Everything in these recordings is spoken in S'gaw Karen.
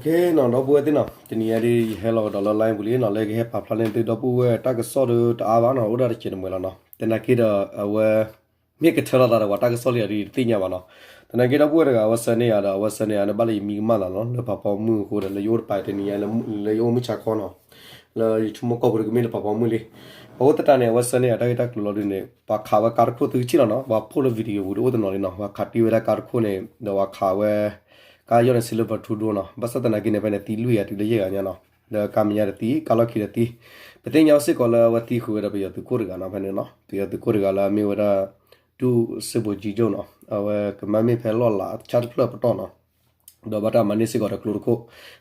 ကဲနီၤ ဒီပုၢ်ဝဲၢ်သ့ၣ်နီၤ, တနံၤအံၤဒ် ယဟဲလီၤကဒီးလၢ line ပူၤလံနီၤ, လၢကဟဲပာ်ဖျါန့ၢ်သုဒီပုၢ်ဝဲၢ်တၢ်ကစီၣ်ဒီးတအါဘၣ်နီၤ, အိၣ်ဒၣ်တစဲးတမှဲၤလီၤနီၤ. သနာ်က့ဒီး အဝဲ မ့ၢ်ကထၢလိာ်သးဒီးပှၤတၢ်ကစီၣ်လံဒီး ယတသ့ၣ်ညါဘၣ်နီၤ. သနာ်က့ဒီပုၢ်ဝဲၢ်တဂၤ အဝဲဆၢန့ၢ်ယၤဒီး အဝဲဆၢန့ၢ်ယၤန့ၣ် ဘၣ်လၢယမံကမၣ်သးနီၤ, လၢပာ်ဖီမုၢ်အဃိဒီး လၢယအိၣ်တပၤတနံၤအံၤ လၢယအိၣ်မုၢ်ဆါခီနီၤ, လၢယဆိကမိၣ်ကီၢ်ပူၤတကမ့ၢ်လၢပာ်ဖီမုၢ်လံ. အဃိသတးန့ၣ် အဝဲဆၢန့ၢ်ယၤတၢ်ဂ့ၢ်တၢ်ကျိၤလီၤဒုးန့ၣ် ပှၤခးဝဲကါတခိၣ်သုထံၣ်လီၤနီၤ, ပှၤဖီၣ်လၢ video ပူၤဒ်အိၣ်တနီၤလံနီၤ, ပှၤခးတံၢ်ဝဲဒၣ်ကါတခိၣ်န့ၣ် ဒီးပှၤခးဝဲ ကါယီၢ်န့ၣ် Silver Tudor နီၤ, ဘၣ်ဆၣ်သနာ်က့န့ၣ် ဖဲန့ၣ်သံလွံၢ်ဂၤတုၤလၢယဲၢ်ဂၤညါနီၤ, ဒီးကါမဲာ်ညါတသံ, ကါလီၢ်ခံတသံ, ပသ့ၣ်ညါစ့ၢ်ကီးလၢအဝဲသံဃုာ်ဝဲဒီးပယီၤသုးခိၣ်တဂၤနီၤ, ဖဲန့ၣ်နီၤ, ပယီၤသုးခိၣ်တဂၤလၢအမ့ၢ်ဝဲဒၣ် ဒူၣ်စ့ဘိးကံကၠိၣ်နီၤ, အဝဲကမၤမ့ၢ်ဖဲလီၢ်လၤဆၣ်တဖျၢၣ်ပတီၢ်နီၤ, ဒီးဘၣ်တၢ်မၤန့ၢ်စ့ၢ်ကီးဒီးကျိတခိၣ်,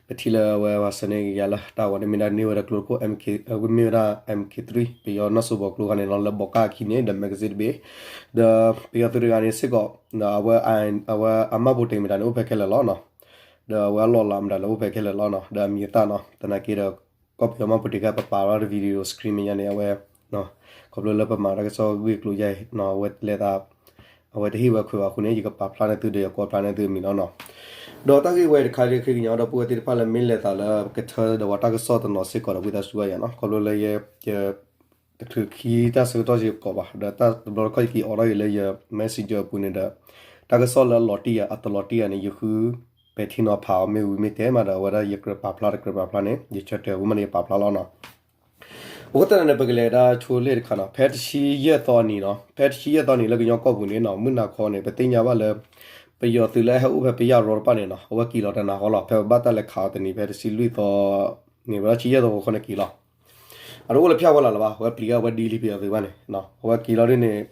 ပထံၣ်လၢအဝဲပှၤဆၢန့ၢ်က့ၤယၤလၢတၢ်ဝဲန့ၣ် မ့ၢ်ဒၣ်န့ၢ်ဝဲဒီးကျိတခိၣ် MK, အဝဲမ့ၢ်ဝဲဒၣ် MK three ပယီၤနီၢ်စိဘီကျိခါန့ၣ်လီၤ, လၢဘီကၣ်အခံန့ၣ် ဒီး magazine တဘ့ၣ်, ဒီးပယီၤသုးတဂၤန့ၣ်စ့ၢ်ကီး အဝဲ အမၢ်ပိၤတ့ၤမတၤန့ၣ် အိၣ်ဖဲခဲလၢာ်လီၤနီၤ, ဒီးအဝဲအလီၢ်လၤမတၤလၢအိၣ်ဖဲခဲလၢာ်လီၤနီၤ, ဒီးအမံၤအသၣ်နီၤ, သနာ်က့ဒီး ကီၢ်ပယီၤမၢ်ပိၤတ့ၤခါ ပပာ်လီၤဒီး video screen မဲာ်ညါန့ၣ် အဝဲ ခီဖျိလၢပမၤတၢ်ကစီၣ်ဂ့ၢ်ကျိၤယါအံၤနီၤ, အဝဲလဲၤသး အဝဲတဟ့ၣ်ဝဲခွဲးဘၣ်အဃိန့ၣ် ယကပာ်ဖျါန့ၢ်သုဒီးယကိးဖျါန့ၢ်သုအမံၤလီၤနီၤ. ဒီးတၢ်ဂ့ၢ်ဝဲတခါဒ်ခဲကညးဒီပုၢ်ဝဲၢ်သ့ၣ်တဖၣ်လၢမ့ၢ်လဲၤသးလၢကထၢဒီးပှၤတၢ်ကစီၣ်တနီၤစ့ၢ်ကီးဒီး ဝံသးစူၤဘၣ်ယၤနီၤ, ခီဖျိလၢယ တချုးခံတၢ်ဆၢကတီၢ်စ့ၢ်ကီးဘၣ်, ဒီးတၢ်တဘျီတခီၣ်ယက့ၤအိးထီၣ်က့ၤလၢယ messenger အပူၤန့ၣ်ဒီး တၢ်ကစီၣ်လၢအလီၤတံၢ်ယၤ အတလီၤတံၢ်ယၤန့ၣ် ယဃု ပဲာ်ထံနီၤဖးအီၤ မ့ၢ်ဝံၤမ့ၢ်တဲမးဒီး အဝဲဒၣ်ယကြၢးပာ်ဖျါတကြၢးပာ်ဖျါန့ၣ် ယဆၢတဲာ်ဝံၤမးန့ၣ် ယပာ်ဖျါလီၤနီၤ. အဃိသတးန့ၣ် ပကလဲၤဒၣ်ဆိလ့ၣ်တခါနီၤ, ဖဲတဆံယဲၢ်သီအနံၤနီၤ, ဖဲတဆံယဲၢ်သီအနံၤလၢကညီကီၢ်ပူၤန့ၣ်နီၤ, မုၢ်နၤခီန့ၣ် ပသ့ၣ်ညါဘၣ်လၢ ပယီၤသုးလၢအဟဲအိၣ်ဖဲပယၢ်ရီတဖၣ်န့ၣ်နီၤ, အဝဲက့ၤလီၤတနၤဃီလီၤ, ဖဲပဘၣ်တၢ်လဲၤခးအီၤတနံၤ ဖဲတဆံလွံၢ်သီန့ၣ် ဝဲဒၣ်ဆံယဲၢ်သီအဃိန့ၣ်က့ၤလီၤ. အတအိၣ်လၢဖၠၣ်ဝဲလၢ်လၢၤဘၣ်, အဝဲပျံၤအဝဲဒ်လံပယီၤသုးဘၣ်န့ၣ်, အဝဲက့ၤလီၤဒ်န့ၣ်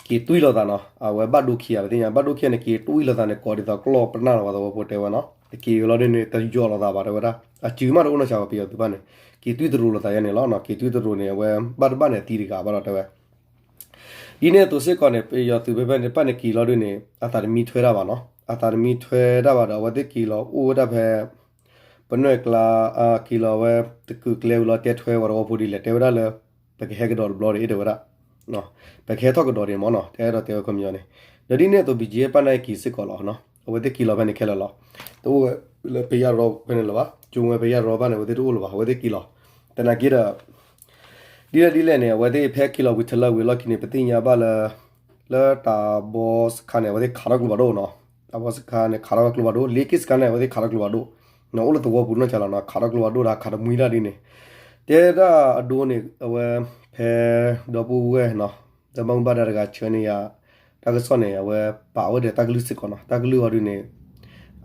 က့ၤတွံၢ်လိာ်သးနီၤ, အဝဲဘၣ်ဒိခံဂၤ ပသ့ၣ်ညါ ဘၣ်ဒိခံဂၤန့ၣ် က့ၤတွံၢ်လိာ်သးန့ၣ် ကိးဒ်သိးကျီၢ်ပနၢ်လီၤ ပှၤသဝီဖိတဲဝဲနီၤ, က့ၤဝဲလီၤဒ်န့ၣ် တယီၤလိာ်သးဘၣ်တဲဝဲဒၣ်, အစုမးတအိၣ်နီၢ်ဆါဘၣ် ပယီၤသုးဘၣ်န့ၣ်, က့ၤတွံၢ်တရူးလိာ်သးယါန့ၣ်လီၤ, က့ၤတွံၢ်တရူးန့ၣ် အဝဲဘၣ်တဘၣ်န့ၣ်သံတဂၤဘၣ်လီၤတဲဝဲ ဒ်န့ၣ်အသိးစ့ၢ်ကီးန့ၣ် ပယီၤသုးဖဲဖဲန့ၣ်တဖၣ်န့ၣ်က့ၤလီၤဒ်န့ၣ် အသးတမံထွဲတၢ်ဘၣ်နီၤ, အသးတမံထွဲတၢ်ဘၣ်ဒီး အဝဲသ့ၣ်က့ၤလီၤအိၣ်ဝဲဒၣ်ဖဲ ပနွဲၢ်ကျါ က့ၤလီၤဝဲတကုာ်ကျဲဝံၤလီၤ တဲထွဲဝဲတဝီဖိဒ်လဲၣ် တဲဝဲဒၣ်လၢ ပကဟဲကဒီးတဘျီဒ်အံၤတဲဝဲဒၣ် ပကဟဲထီၣ်ကဒီးဒ်မ့ၢ်နီၤ တဲဒီးတဲဝဲခီပညီန့ၣ်, ဒီးဒ်န့ၣ်အသိး ဘံၣ်ကၠံ ပၢ်နၢ်အံၤက့ၤစ့ၢ်ကီးလီၤ, အဝဲသ့ၣ်က့ၤလီၤဖဲန့ၣ်ခဲလၢာ်လီၤ, တအိၣ်ဝဲလၢပယၢ်ရီဖဲန့ၣ်လၢၤဘၣ်, ကၠိဝဲပယၢ်ရီဘၣ်န့ၣ် အဝဲသ့ၣ်တအိၣ်လၢၤဘၣ် အဝဲသ့ၣ်က့ၤလီၤ, သနာ်က့ဒီး ဒ်လဲၣ်ဒ်လဲၣ်န့ၣ် အဝဲသ့ၣ်ဖဲက့ၤလီၤဝံၤထၢလၢဝံၤလီၢ်ခံန့ၣ် ပသ့ၣ်ညါဘၣ်လၢ လၢတၢ်ဘီစခါန့ၣ် အဝဲသ့ၣ်ခးထီၣ်ကျိဖးဒိၣ်နီၤ, တၢ်ဘီစခါန့ၣ် ခးထီၣ်ကျိဖးဒိၣ်, လ့က့ၣ်စခါန့ၣ် အဝဲသ့ၣ်ခးထီၣ်ကျိဖးဒိၣ်, နအိၣ်လၢသဝီပူၤနီၢ်ဆါလီၤနီၤ ခးထီၣ်ကျိဖးဒိၣ်ဒီးခးတမှံတၢ်ဒ်န့ၣ်, တဲဒၣ်အဒိန့ၣ် အဝဲ ဖဲ ဒီပုၢ်ဝဲၢ်နီၤ ဒီးဘၣ်မူဘၣ်ဒါတဂၤဆၢန့ၢ်ယၤ တၢ်ကစီၣ်န့ၣ် အဝဲပာ်ဝဲဒီးတၢ်ကလုၢ်စ့ၢ်ကီးနီၤ တၢ်ကလုၢ်အီၤဒ်န့ၣ်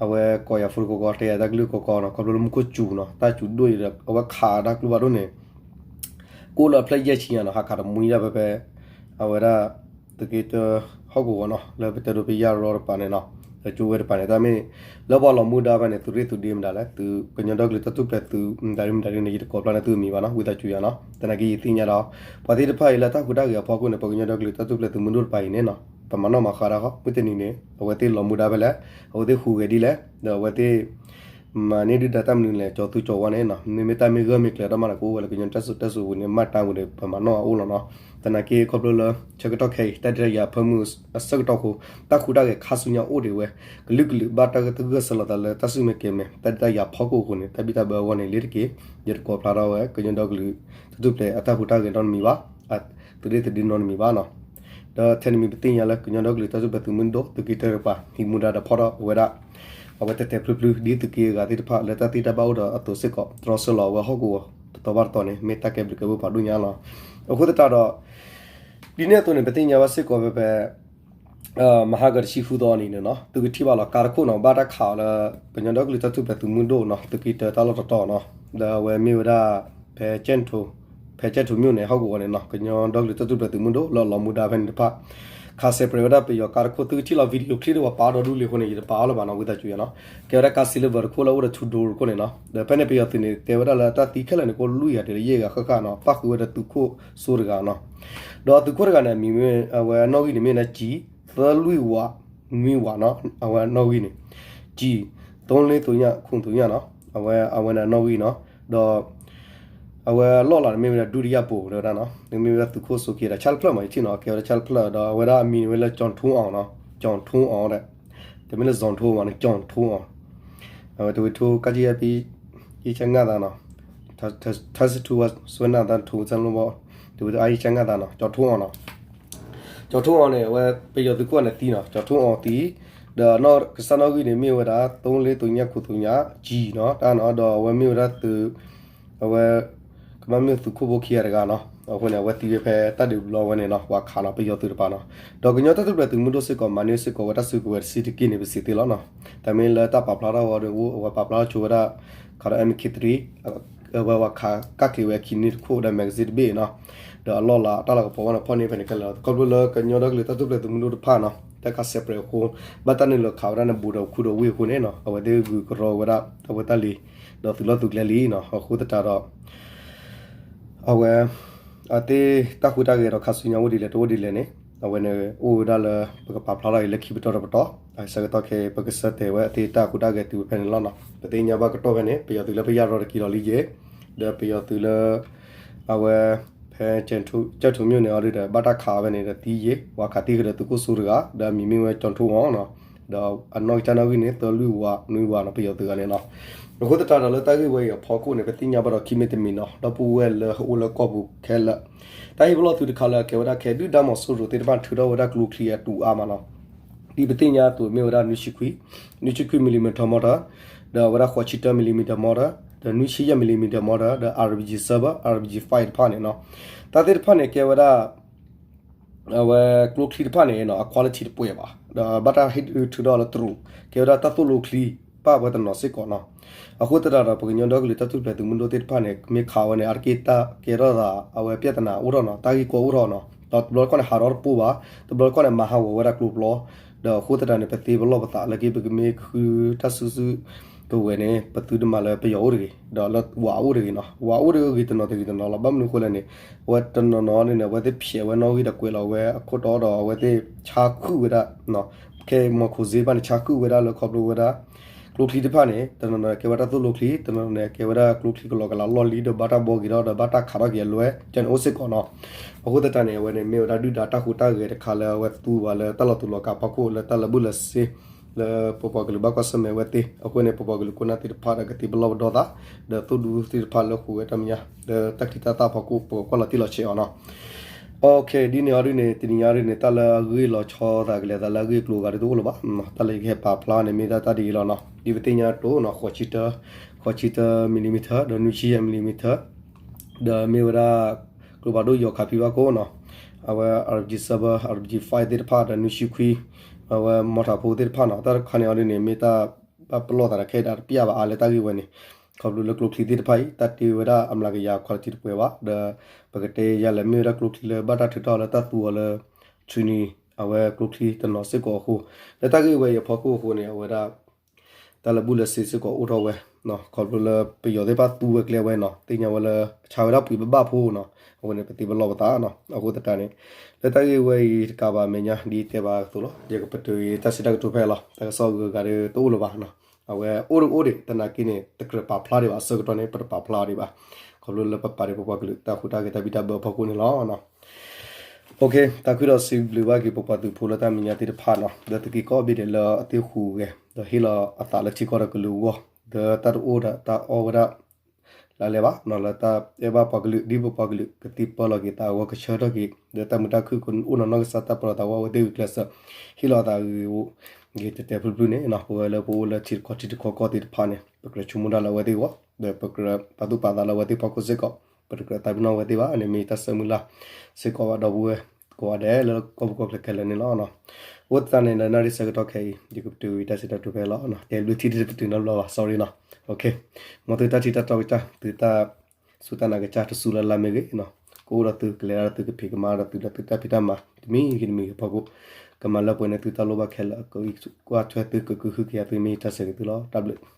အဝဲကိးယၤဖိတကီကီ တဲယၤတၢ်ကလုၢ်ကီကီနီၤ ခီဖျိလၢမူခိၣ်စူၤနီၤ တၢ်စူၤဒိၣ်အံၤဒီး အဝဲခးတၢ်ကျိဖးဒိၣ်န့ၣ် ကိၣ်လၢအဖျၢၣ်ယဲၢ်ဆံညါနီၤ ဟးခးတမှံဒၣ်ဖဲဖဲ အဝဲဒၣ် သုးက့တၢ ဟီၣ်ကဝီၤနီၤ လၢပတဲဒိးပယၢ်ရီတပၤန့ၣ်နီၤ လၢကၠိဝဲတပၤန့ၣ် တၢ်မ့ၢ် လၢပှၤလီၤမူဒါဖဲန့ၣ် သုးရ့ၣ်သုးဒ့မတၤလဲၣ် သုးကညီဒီကလုာ်တၢ်ထူၣ်ဖျဲးသုးမတၤဒ်မတၤဒ်န့ၣ် ယတကိးဖျါန့ၢ်သုအမံၤဘၣ်နီၤ ဝံသးစူၤယၤနီၤ သနာ်က့ယသ့ၣ်ညါဒီး ပှၤသ့ၣ်တဖၣ်အံၤလၢတၢ်ဟူးတၢ်ဂဲၤအဖီခိၣ်န့ၣ် ပှၤကညီဒီကလုာ်တၢ်ထူၣ်ဖျဲးသုးမုၢ်ဒိၣ်တပၤအံၤန့ၣ်နီၤ ပမၤနီၣ်မၤဃါတၢ်ဃီ မုၢ်တနံၤန့ၣ် အဝဲသ့ၣ်လီၤမူဒါဖဲလဲၣ် အဝဲသ့ၣ်ဟူးဂဲၤဒ်လဲၣ် ဒီးအဝဲသ့ၣ် မၤန့ၢ်ဒုၣ်ဒါတၢ်မနုၤလဲၣ် ကၠီၤသူကၠီၤဝါန့ၣ်နီၤ မ့မ့ၢ်တၢ်မ့ၢ်ဂၢၢ်မ့ၢ်ကျၢၤတၢ်မၤန့ၣ် ကအိၣ်ဝဲလၢကညီတၢ်စံၣ်စိၤတဲစိၤအပူၤန့ၣ် မၤတၢ်ဝံၤဒီး ပမၤနီၣ်အအိၣ်လီၤနီၤ သနာ်က့ခီဖျိလၢ ဆၢကတီၢ်ခဲအံၤ တၢ်ဒုးတၢ်ယၤအဖၢမုၢ်အဆၢကတီၢ်အဃိ တၢ်ဟူးတၢ်ဂဲၤခါဆူညါအိၣ်ဒံးဝဲ ကလုာ်ကလုာ်ဘၣ်တၢ်ဂၢၢ်ဆၢလိာ်သးလၢတၢ်စူၢ်မ့ၢ်ကဲၤမဲာ် တၢ်ဒုးတၢ်ယၤဖီခိၣ်အဃိန့ၣ် တၢ်ဘံၣ်တၢ်ဘၢအဂီၢ်န့ၣ် လ့ၤတက့ၢ် ယတကိးဖျါထီၣ်ဝဲ ကညီဒီကလုာ်တၢ်ထူၣ်ဖျဲးအတၢ်ဟူးတၢ်ဂဲၤနီတမံၤဘၣ် သုးရ့ၣ်သုးဒ့နီတမံၤဘၣ်နီၤ ဒီးထဲန့ၣ်မ့ၢ်ပသ့ၣ်ညါလၢကညီဒီကလုာ်တၢ်ထူၣ်ဖျဲးသုးမုၢ်ဒိၣ် သုးက့တၢတကပၤ ဟံးမူဒါဒီးဖီၣ်ထီၣ်ဝဲဒၣ် အဝဲတဲတဲဖျုဖျု ဒ်သုးက့အဂၤသ့ၣ်တဖၣ်လၢတၢ်သံတၢ်ဘၣ်အိၣ်ဒီးအသိးစ့ၢ်ကီး တြီဆၢလီၤအဝဲဟီၣ်ကဝီၤတတီၤဘၣ်တတီၤန့ၣ် မ့ၢ်တၢ်ကဲဘျုးကဲဖှိၣ်ဖးဒိၣ်ညါလီၤ. အဃိသတးဒီး ဒ်န့ၣ်အသိးန့ၣ် ပသ့ၣ်ညါဘၣ်စ့ၢ်ကီးဖဲဖဲ မဟါကတဆံဃုသီအနံၤန့ၣ်နီၤ သုကထံၣ်ဘၣ်လီၤ ကါတခိၣ်နီၤ ဘၣ်တၢ်ခးအီၤလၢ ကညီဒီကလုာ်တၢ်ထူၣ်ဖျဲးသုးမုၢ်ဒိၣ်နီၤ သုးက့တၢတၢ်လီၢ်တတီၤနီၤ ဒီးအဝဲမ့ၢ်ဝဲဒၣ် ဖဲ ကၠဲၣ်ထိ ဖဲကၠဲၣ်ထိမြို့န့ၣ် ဟီၣ်ကဝီၤန့ၣ်နီၤ ကညီဒီကလုာ်တၢ်ထူၣ်ဖျဲးသုးမုၢ်ဒိၣ်လၢအလီၤမူဒါဖဲန့ၣ်တဖၣ် ခးစဲးပြဲးဝဲဒၣ်ပယီၤကါတခိၣ် သုကထံၣ်လီၤ video clip ဒ်ပှၤပာ်အီၤဒီးဒူလံအဃိန့ၣ် ယတပာ်အီၤလၢၤဘၣ်နီၤ ဝံသးစူၤယၤနီၤ ကဲဝဲဒၣ်ကါ silver တခိၣ်လၢအိၣ်ဒီးထူဒိတခိၣ်န့ၣ်နီၤ ဒီးဖဲန့ၣ်ပယီၤသုးန့ၣ် တဲဝဲဒၣ်လၢတၢ်သံခဲလၢာ်န့ၣ် ကအိၣ်လွံၢ်ဂၤတုၤလၢယဲၢ်ဂၤဃၣ်ဃၣ်နီၤ ပၣ်ဃုာ်ဝဲဒီးသုးခိၣ်စိတဂၤနီၤ ဒီးသုးခိၣ်တဂၤန့ၣ် အမံၤမ့ၢ် အဝဲအနီၣ်ဂံၢ်န့ၣ်မ့ၢ်ဝဲဒၣ် ကၠံ သၢလွံၢ်ဝး နွံဝးနီၤ အဝဲအနီၣ်ဂံၢ်န့ၣ် ကၠံ သုံးလေးသုည ခုနစ်သုညနီၤ အဝဲအဝဲန့ၣ်အနီၣ်ဂံၢ်နီၤ ဒီး အဝဲအလီၢ်လၤန့ၣ်မ့ၢ်ဝဲဒၣ် ဒုတိယဗိုလ် တဲဝဲဒၣ်နီၤ မ့မ့ၢ်ဝဲဒၣ်သုးခိၣ်စိက့ၤဒီး ဆၣ်တဖျၢၣ်မး ယထံၣ်နီၤ ကဲဝဲဒၣ်ဆၣ်တဖျၢၣ် ဒီးအဝဲဒၣ်အမံၤန့ၣ်ဝဲလၢ ကၠီၣ်ထူအီၤနီၤ ကၠီၣ်ထူအီၤဒီး တမ့ၢ်လၢ စီၤထူမးနီၤ ကၠီၣ်ထူအီၤ ဒီး အဝဲတဝ့ၤထူ ကၢ်ကၠံယဲၢ်ပံ ယံၣ်ဆၢငၣ်သးနီၤ, ထၢစထူဝဲစွဲနၢ်သးထူစၢလိဘီ, တဝ့ၤထူအါယံၣ်ဆၢငၣ်သးနီၤ, ကၠီၤထူအီၤနီၤ, ကၠီၤထူအီၤန့ၣ် အဝဲပယီၤသုးခိၣ်န့ၣ်သံနီၤ, ကၠီၤထူအီၤသံ, ဒီးအနီၢ်ကစၢ်နီၣ်ဂံၢ်န့ၣ် မ့ၢ်ဝဲဒၣ် သိလ့သိညါခိၣ်သိညါ ကၠံနီၤ, တၢ်နီၤ, ဒီးအဝဲမ့ၢ်ဝဲဒၣ်သုး အဝဲ ကမၣ်မ့ၢ်သုးခိၣ်ဖိခံဂၤတဂၤနီၤ, အဃိန့ၣ် အဝဲသံဝဲဖဲတၢ်ဒုးဘျီဝဲန့ၣ်နီၤ, ဝၤခးနီၤ, ပယီၤသုးတပၤနီၤ, ဒီးကညီတၢ်ထူၣ်ဖျဲးသုးမုၢ်ဒိၣ်စ့ၢ်ကီး မၤန့ၢ်စ့ၢ်ကီးဝဲတၢ်စုကဝဲၤတဆံးတက့ၢ်န့ၣ် ပစံးသ့လီၤနီၤ, တၢ်မ့ၢ်လၢတၢ်ပာ်ဖျါထီၣ်ဝဲဒီး အဝဲပာ်ဖျါထီၣ်ဆိဝဲဒၣ် ခးဒီး M K three အဝဲဝၤခးကၣ်က့ၤဝဲခံနံၣ်တခိၣ်ဒီး magazine တဘ့ၣ်နီၤ, ဒီးအလီၢ်လၤတၢ်လၤကပီၤဝဲန့ၣ် ဖီၣ်န့ၢ်ဖဲန့ၣ်ခဲလၢာ်, ခီဖျိလၢကညီဒီကလုာ်တၢ်ထူၣ်ဖျဲးသုးမုၢ်ဒိၣ်တဖၣ်နီၤ, တၢ်ခး separate အဃိ ဘၣ်တၢ်နုာ်လီၤခးဝဲဒၣ်န့ၣ် ဘူးဒီးခူဒီးဝ့ၢ်အဃိန့ၣ်နီၤ, အဝဲသ့ၣ်ဂုၤကရီဝဲဒၣ် အဝဲတၢ်လံ ဒီးသုးလီၢ်သုးကျဲလံနီၤ, အဃိသတးဒီး အဝဲ အသ့ၣ်တၢ်ဟူးတၢ်ဂဲၤဒီးခါဆူညါအိၣ်ဒ်လဲၣ်တအိၣ်ဒ်လဲၣ်န့ၣ်, အဝဲန့ၣ်အိၣ်ဝဲဒၣ်လၢ ပကပာ်ဖျါထီၣ်အံၤလၢခံပတီၢ်တပတီၢ်, အဆၢကတီၢ်ခဲအံၤ ပကဆၢတဲာ်ဝဲအသ့ၣ်တၢ်ဟူးတၢ်ဂဲၤတုၤဝဲဖဲန့ၣ်လီၤနီၤ, ပသ့ၣ်ညါဘၣ်ကတီၢ်ဖဲန့ၣ် ပယီၤသုးလၢပယၢ်ရီတက့ၤလီၤလံယဲၢ်, ဒီးပယီၤသုးလၢ အဝဲ ဖဲ ကၠဲၣ်ထူ ကၠဲၣ်ထူ မြို့နယ် အီၤဒုဒီး ဘၣ်တၢ်ခးဝဲန့ၣ်ဒီးသံယဲၢ်, ဝၤခးသံဃုာ်ဒီးသုးခိၣ်စိတဂၤ ဒီးအမံၤမ့ၢ်ဝဲကၠီၤထူအီၤနီၤ, ဒီးအနီၢ်ကစၢ်နီၣ်ဂံၢ်န့ၣ် သၢလွံၢ်ဝၤနွံဝၤနီၤ ပယီၤသုးဂၤန့ၣ်နီၤ, အဃိသတးဒီးလၢတၢ်ဂ့ၢ်ဝဲအံၤအဖီခိၣ်န့ၣ် ပသ့ၣ်ညါဘၣ်ဒီးခံမံၤတမံၤနီၤ, ဒီပုၢ်ဝဲၢ်လၢဟအိၣ်လၢကီၢ်ပူၤခဲလၢာ်, တၢ်ဟ့ၣ်ပလီၢ်သုတခါလၢအကဲဝဲဒၣ်ခဲဒုၣ်ဒါမီၤစိရိၤသ့ၣ်တဖၣ်ထုးထီၣ်ဝဲဒၣ်ကျိချံအတူးအါမးနီၤ, ဒ်ပသ့ၣ်ညါအသိးမ့ၢ်ဝဲဒၣ်နွံဆံခွံ, နွံဆံခွံ millimeter mortar, ဒီးအဝဲဒၣ်ဃိးဆံတၢ millimeter mortar, ဒီးနွံဆံယဲၢ် millimeter mortar, ဒီး RPG seven, RPG five တဖၣ်န့ၣ်နီၤ, တၢ်သ့ၣ်တဖၣ်န့ၣ်ကဲဝဲဒၣ် အဝဲကျိချံတဖၣ်န့ၣ်နီၤ အ quality တပှဲၤဘၣ်, ဒီးဘၣ်တၢ်ဟ့ၣ်ထုးထီၣ်လၢတရူး ကဲဝဲဒၣ်တၢ်သိၣ်လိချံ ပၣ်ဝဲတနီၤစ့ၢ်ကီးနီၤ, အဃိသတးဒီး ပကညီဒီကလုာ်တၢ်ထူၣ်ဖျဲးသုးမုၢ်ဒိၣ်သ့ၣ်တဖၣ်န့ၣ် မ့ၢ်ခးဝဲန့ၣ် အါတက့ၢ်တၢ်ကဲထီၣ်သး အဝဲ ပြဿနာ အိၣ်ထီၣ်နီၤ, တၢ်ဂ့ၢ်ကီအိၣ်ထီၣ်နီၤ, ဒီးတဘျီတခီၣ်န့ၣ် ဟးထီၣ်တပိၢ်ဘၣ်, တဘျီတခီၣ်န့ၣ် မၤဟးဂီၤဝဲဒၣ်ကျိပျီ, ဒီးအဃိသတးန့ၣ် ပသ့ပလီၢ်ပသးလၢက့ ပကမ့ၢ်ကဟုတၢ်စုဆူၣ်ကဝဲၤန့ၣ် ပသုတမၤလၢပယီၤအိၣ်တဂ့ၤ, ဒီးလၢဝၤအိၣ်တဂ့ၤနီၤ, ဝၤအိၣ်တဂ့ၤတနီၤတဂ့ၤတနီၤလီၤ, ဘၣ်မနုၤအဃိလဲၣ်န့ၣ် အဝဲတနီၤနီၤန့ၣ် အဝဲသ့ၣ်ဖျဲးဝဲနီၣ်ဂံၢ်ဒီးကွဲးလီၤဝဲအခိၣ်တီဒီး အဝဲသ့ၣ်ဆါဃုာ်ဝဲဒၣ် ခဲမီၤခိၣ်စ့ဘၣ်န့ၣ် ဆါဃုာ်ဝဲဒၣ်လၢခီဖျိဝဲဒၣ် ကျိချံတဖၣ်န့ၣ် တနီၤနီၤကဲဝဲဒၣ်တၢ်သိၣ်လိချံ, တနီၤနီၤန့ၣ် ကဲဝဲဒၣ်ကျိချံကလီကလီလီၢ်လံ ဒီးဘၣ်တၢ်ခးထီၣ်က့ၤအလွီၢ်လံဒီးဘၣ်တၢ်ခးထီၣ်က့ၤအလွဲၢ် ကဲန့ၣ်အိၣ်စ့ၢ်ကီးနီၤ, အဃိသတးန့ၣ် အဝဲန့ၣ်မ့ၢ်ဝဲဒၣ်ဒုၣ်ဒါတၢ်ဟူးတၢ်ဂဲၤတခါလၢအဝဲသူဝဲလၢတၢ်လီၤတူာ်လီၤကာ်ဖီခိၣ်လၢတၢ်လၢာ်ဘူၣ်လၢာ်စ့ လၢပပှၤကလုာ်ဘၣ်ကွၢ်ဆၢၣ်မဲာ်ဝဲသ့ၣ်, အဃိန့ၣ် ပပှၤကလုာ်ခိၣ်နၢ်သ့ၣ်တဖၣ်ဒီးကသ့ပလီၢ်ပဒီသး, ဒီးသိၣ်ဒူသ့ၣ်တဖၣ်လၢဃုာ်ဝဲတၢ်မဲာ်ညါ လၢတၢ်ချံတၢ်သၣ်ဖီခိၣ် ပကကွၢ်လီၤတံၢ်လီၤဆဲးအီၤနီၤ OK ဒ်န့ၣ်အီၤဒ်န့ၣ် တနံၤညါဒ်န့ၣ် တၢ်လၢအဂ့ၢ်လီၤဆီသးကလဲၤသးလၢအဂ့ၢ်အကျိၤအဂၤဒ်တအိၣ်လၢၤဘၣ်, တၢ်လၢယကဟဲပာ်ဖျါန့ၣ် မ့ၢ်ဒၣ်တၢ်ဒ်အံၤလီၤနီၤ, ဒ်ပသ့ၣ်ညါတိၢ်နီၤ ဃိးဆံတၢ ဃိးဆံတၢ millimeter ဒီးနွံဆံယဲၢ် millimeter ဒီးမ့ၢ်ဝဲဒၣ် ကျိဖးဒိၣ်ယီၤခးဖံဘၣ်ခိၣ်နီၤ, အဝဲ RPG seven, RPG five သ့ၣ်တဖၣ်ဒီးနွံဆံခွံ အဝဲ mortar ဖိသ့ၣ်တဖၣ်နီၤ, တၢ်တခါန့ၣ်အီၤဒ်န့ၣ် မ့ၢ်တၢ်ဘၣ်ပလီၢ်သးဒီးခဲအံၤဒီးတပျၢ်ဘၣ်အါလၢတၢ်ဂ့ၢ်ဝဲန့ၣ်, ခီဖျိလၢကျိချံသ့ၣ်တဖၣ်အံၤ တၢ်တ့ဝဲဒၣ်အမျးကယၤ quality တပှဲၤဘၣ်, ဒီးပကတဲယၤလဲၣ် မ့ၢ်ဝဲဒၣ်ကျိချံလၢဘၣ်တၢ်ထုးထီၣ်လၢတၢ်သူအီၤလၢ training အဝဲကျိချံတနီၤစ့ၢ်ကီးအဃိ, လၢတၢ်ဂ့ၢ်ဝဲအံၤအဖီခိၣ်အဃိန့ၣ် အဝဲဒၣ် တၢ်လၢာ်ဘူၣ်လၢာ်စ့စ့ၢ်ကီးအိၣ်ထီၣ်ဝဲ, ခီဖျိလၢပယီၤသ့ၣ်တဖၣ်သူဝဲကျဲဝဲနီၤ, သ့ၣ်ညါဝဲလၢဆါဝဲဒၣ်ပှ့ၤဘၣ်ဘၣ်ဖိနီၤ, အဝဲန့ၣ်ပသ့ပလီၢ်ပသးနီၤ, အဃိသတးန့ၣ် လၢတၢ်ဂ့ၢ်ဝဲအံၤတကးဘၣ်အမဲာ်ညါ ဒ်တဲဘၣ်အသိးလီၤ, ယကပတုာ်အံၤတၢ်စံးတၢ်ကတိၤဖဲအံၤလီၤ, တၢ်ကစီၣ်အဂုၤအဂၤဒီးတအိၣ်လၢၤဘၣ်, အဝဲအိၣ်တအိၣ်ဒံး သနာ်က့န့ၣ် တကြၢးပာ်ဖျါဒံးဘၣ် အဆၢကတီၢ်န့ၣ် ပတပာ်ဖျါဒံးဘၣ်, ခီဖျိလၢပပာ်ဒံးပပှၤကလုာ်တၢ်ဟူးတၢ်ဂဲၤတၢ်ဘံၣ်တၢ်ဘၢအဖီခိၣ်န့ၣ်လီၤ. OK သးခုဒီးစံးဘျုးဘၣ်က့ၤပပှၤသုးဖိလၢတၢ်မဲာ်ညါသ့ၣ်တဖၣ်နီၤ, ဒီးသုးက့ၤကိးဘ့ၣ်ဒဲးလၢအသ့ၣ်ဟူးဂဲၤ ဒီးဟ့ၣ်လီၤအသးလၢထံကီၢ်ဒီးကလုာ်အဂီၢ်, ဒီးတၢ်တအိၣ်ဒီးတၢ်အီၣ်ဝဲဒၣ် လၢလဲၤဘၣ်နီၤ, လၢတၢ်အဲၣ်ဘၣ်ပှၤကလုာ် ဒ်ပပှၤကလုာ်ကသ့ပၢလီၤက့ၤသးအဂီၢ် ကဆၢထၢၣ်က့ၤ ဒီးတၢ်မုာ်တၢ်ခုၣ်ကအိၣ်နီၤနီၢ်ကစၢ်တၢ်ပၢလီၤသးဝဲအဝဲသ့ၣ်ဂုာ်ကျဲးစၢး ဟ့ၣ်လီၤသးဂ့ၤဂ့ၤ ဂ့ၤတဲာ်တဲာ်ဖျုးဖျုးန့ၣ်နီၤ, ပဝဲလၢပအိၣ်လၢထံတခီထံတခီကီၢ်သ့ၣ်တဖၣ်န့ၣ် ပကြၢးဆိကမိၣ်တၢ်လၢအဝဲသ့ၣ်အဂီၢ် ဒီးပကြၢးပာ်သူၣ်ပာ်သးလၢအဝဲသ့ၣ်ဖီခိၣ်စ့ၢ်ကီး, ပတကြၢးသးပ့ၤနီၣ်အဝဲသ့ၣ်ဘၣ်န့ၣ် မ့ၢ်တၢ်ဆၢမုၢ်လၢ်စ့ၢ်ကီးဘၣ်ဒီပုၢ်ဝဲၢ် ကိးဂၤဒဲးလၢကီၢ်ပူၤကီၢ်ချၢခဲလၢာ်န့ၣ်လီၤ. အဃိသတးန့ၣ် လၢနၣ်ရံၣ်ဆၢကတီၢ်ခဲအံၤ ယကပတုာ်ဝံၤတၢ်စံးတၢ်ကတိၤဖဲအံၤလီၤ, တဲဘျုးထံၣ်တပတုာ်နီတဘျီဘၣ် sorry နီၤ. မ်သုတၢ်ထံၣ်တၢ်တီကစၢ် သုတၢ်စူၢ်တၢ်နာ်ကစၢ် တစူၢ်လၢ်လၢ်မ့ၢ်ဂ့ၤ, ကအိၣ်ဒီးသု ကလဲၤတၢ်ဒီးသု ကဖံးကမၤဒီးသု ဒီးသုတၢ်ဖံးတၢ်မၤ တမံၤဂ့ၤတမံၤဂ့ၤအဖီခိၣ် ကမၤလၢပှဲၤန့ၢ်သုတၢ်လိၣ်ဘၣ်ခဲလၢာ် ကကွၢ်ထွဲသု ကကုဟုကယာ်သု မ့ၢ်ယတၢ်ဆၢဂ့ၤသုလီၤ. တၢ်ဘျုး